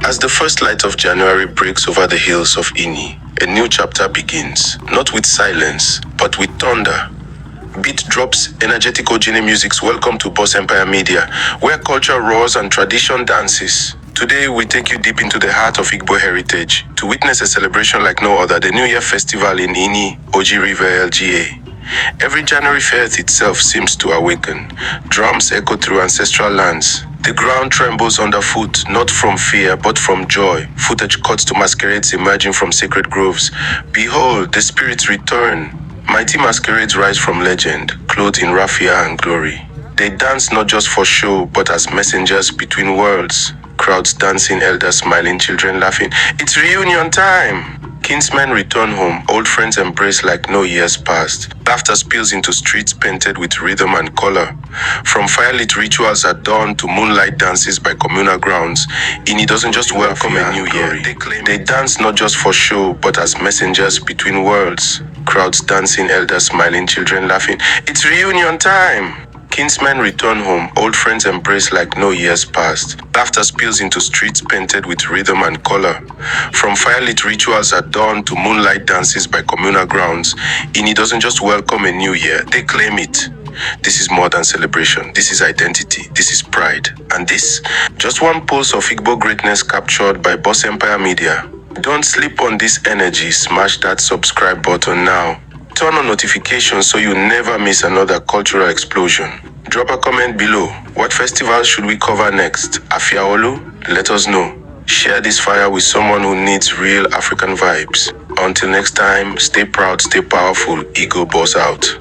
As the first light of January breaks over the hills of Inyi, a new chapter begins, not with silence, but with thunder. Beat drops, energetic Ojine musics. Welcome to Boss Empire Media, where culture roars and tradition dances. Today, we take you deep into the heart of Igbo heritage to witness a celebration like no other, the New Year Festival in Inyi, Oji River, LGA. Every January 1st itself seems to awaken. Drums echo through ancestral lands. The ground trembles underfoot, not from fear, but from joy. Footage cuts to masquerades emerging from sacred groves. Behold, the spirits return. Mighty masquerades rise from legend, clothed in raffia and glory. They dance not just for show, but as messengers between worlds. Crowds dancing, elders smiling, children laughing. It's reunion time! Kinsmen return home, old friends embrace like no years past. Laughter spills into streets painted with rhythm and color. From firelit rituals at dawn to moonlight dances by communal grounds, Ini doesn't just welcome a new year. They dance not just for show, but as messengers between worlds. Crowds dancing, elders smiling, children laughing. It's reunion time! Kinsmen return home, old friends embrace like no years past. Laughter spills into streets painted with rhythm and color. From firelit rituals at dawn to moonlight dances by communal grounds, Ini doesn't just welcome a new year, they claim it. This is more than celebration, this is identity, this is pride. And this, just one pulse of Igbo greatness captured by Boss Empire Media. Don't sleep on this energy, smash that subscribe button now. Turn on notifications so you never miss another cultural explosion. Drop a comment below. What festival should we cover next? Afiaolu? Let us know. Share this fire with someone who needs real African vibes. Until next time, stay proud, stay powerful. Ego Boss out.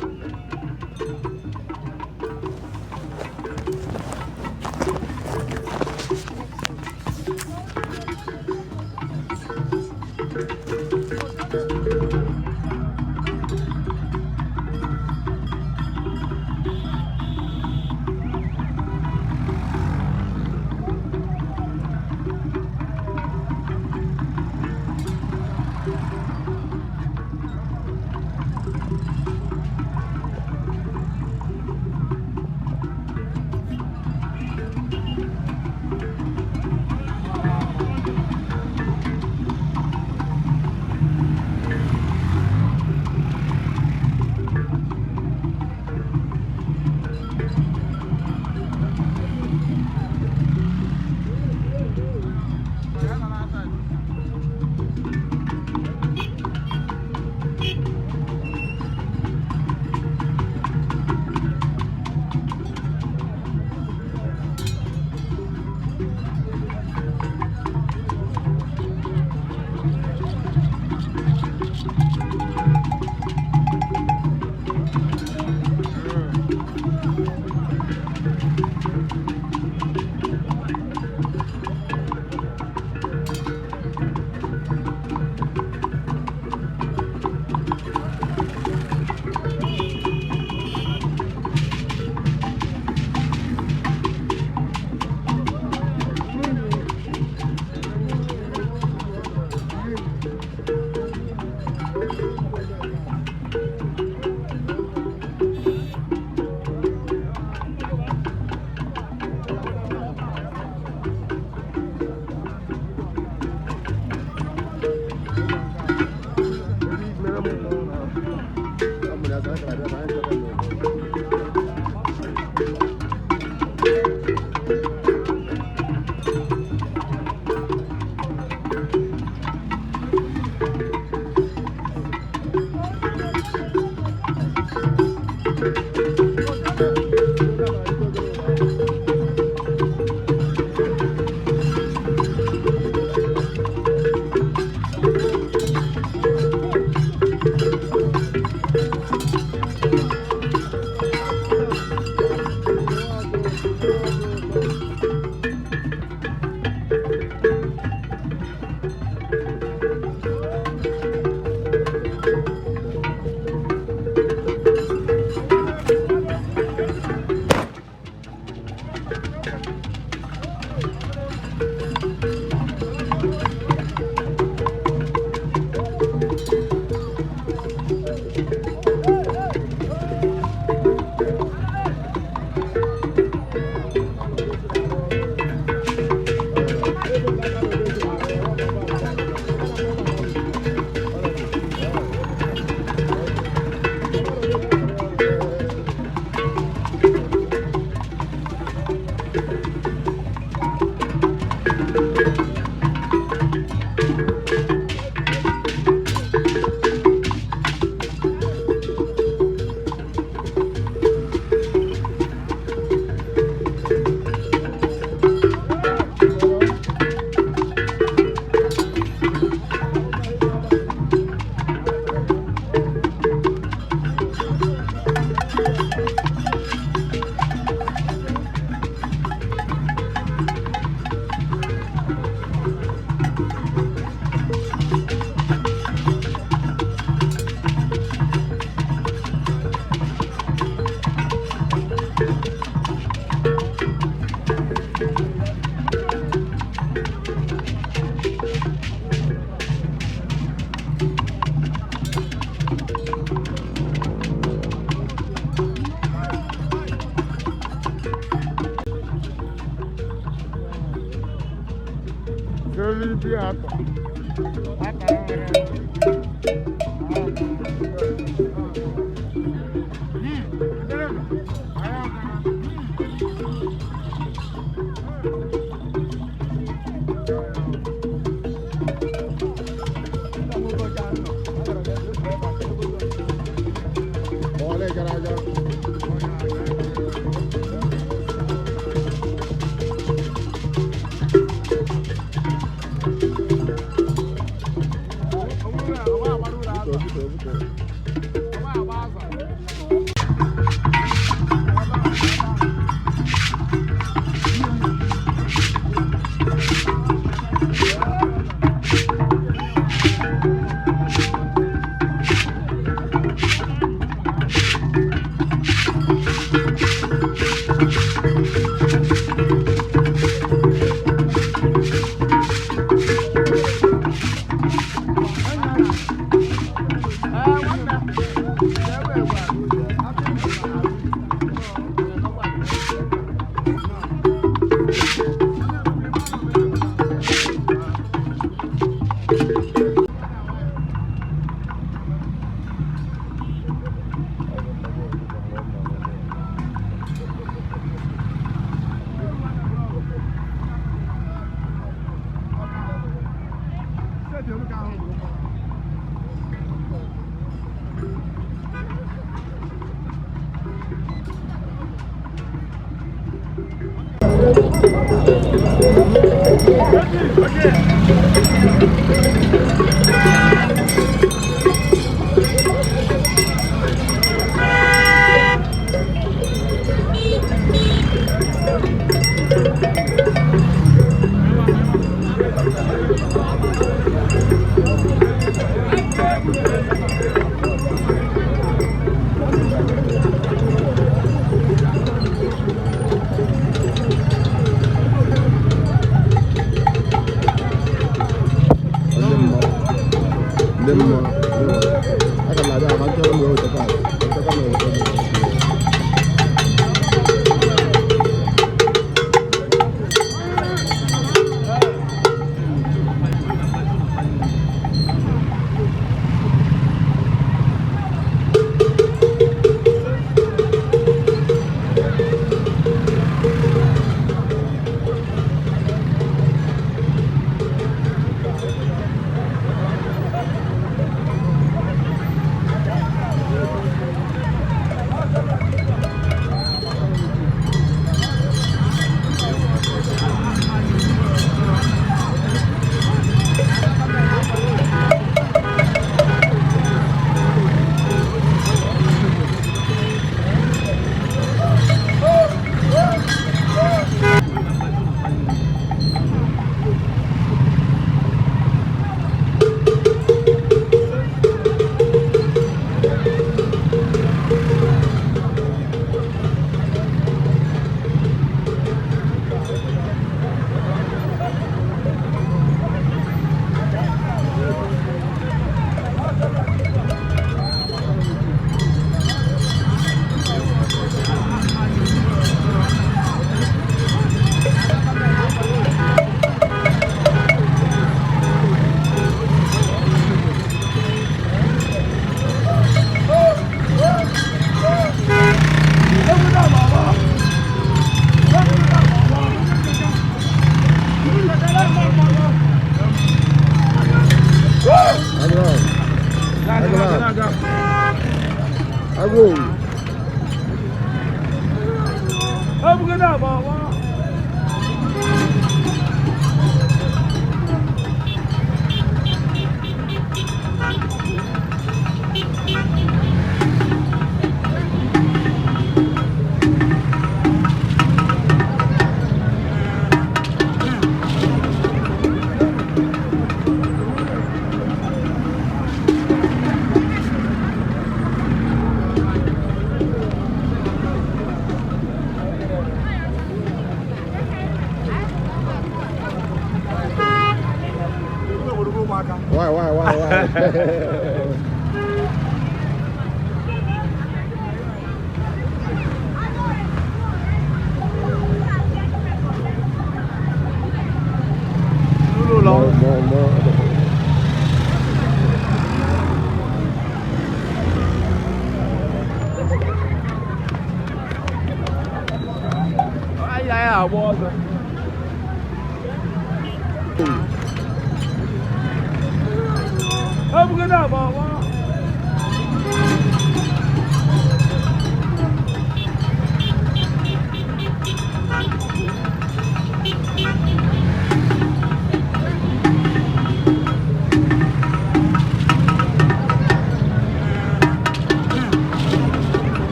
Why? More.